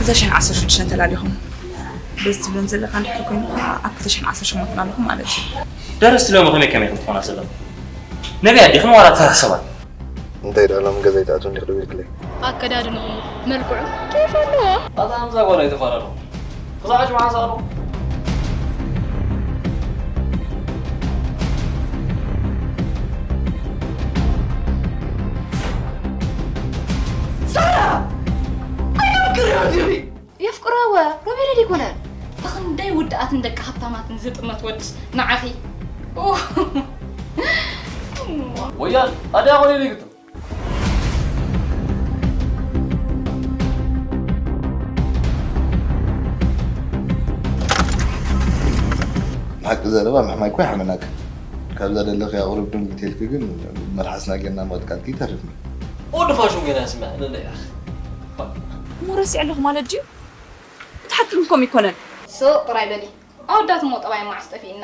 ክልተ ሽሕን ዓሰርተ ሽዱሽተን ተላሊኹም በዚ ትብለን ዘለካ እንድሕር ኮይኑ ከዓ ኣብ ክልተ ሽሕን ዓሰርተ ሸሞንተን ኣለኹም ማለት እዩ። ደረስቲ ሎሚ ከመይ ከመይ ክትኾና ዘለኹም? ነቢይ ኣዲኹም ዋላ ተራ ሰባት? እንታይ ደኣ ሎም ገዛይ ትኣትው እንዲኽ ደው ኢልክለይ? ኣከዳድንኡ፣ መልክዑ ኬፍ ኣለዎ። ኣታ ኣምዛ ጓል ኣይተፋራሩ። ክዛዕ ጅምዓ ሰኣሉ። ሳራ! ኣይተምክርዮ ዲኺ? የፍቅረወ ሮቤል ኣይኮነን። ብኽንደይ ውድኣትን ደቂ ሃብታማትን ዝጥመት ወድስ ንዓኺ። ወያን ኣድያ ኮነ ይግጥም። ንሓቂ ዘረባ ምሕማይ እኮ ይሓመናካ። ካብዛ ደለኽያ ቁሩብ ድንጉት ኢልኪ ግን መልሓስና ጌርና ምቕጥቃጥኪ ይተርፍና። ወዲ ፋሽን ገና ስምዕ ንለያ። እሞ ረሲዕ ኣለኹ ማለት ድዩ? እቲ ሓቂ ግን ከምኡ ይኮነን። ስቕ ጥራይ በሊ። ኣወዳት እሞ ጠባይ መዓስ ጠፊእና?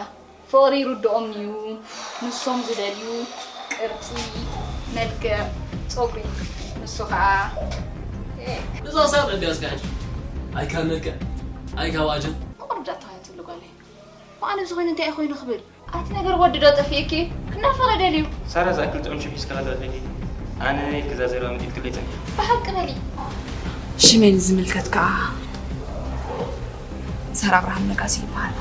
ፍቕሪ ይርድኦም እዩ። ንሶም ዝደልዩ ቅርጺ፣ መልክዕ፣ ጸጉሪ። ንሱ ኸኣ እዛ ሳር እንዲያ እስካ ሕጂ ኣይ ካብ መልክዕ ኣይ ካብ ኣጀብ። ምቕርዳት ተኸይን ትብሉ ጓለይ። ብኣነ ብዝኾይኑ እንታይ ኮይኑ ክብል? ኣቲ ነገር ወዲ ዶ ጠፊእኪ? ክናፈቐ ደልዩ። ሳራ ዝኣክል ጥዑም ሽም ሒዝካ ከለኺ ኣነ ኢልኪ እዛ ዘረባ መዲልክለይ ጸኒሐ። ብሓቂ በሊ። ሽመይ ንዝምልከት ከዓ ሳራ ኣብርሃም ነጋሲ ይበሃል።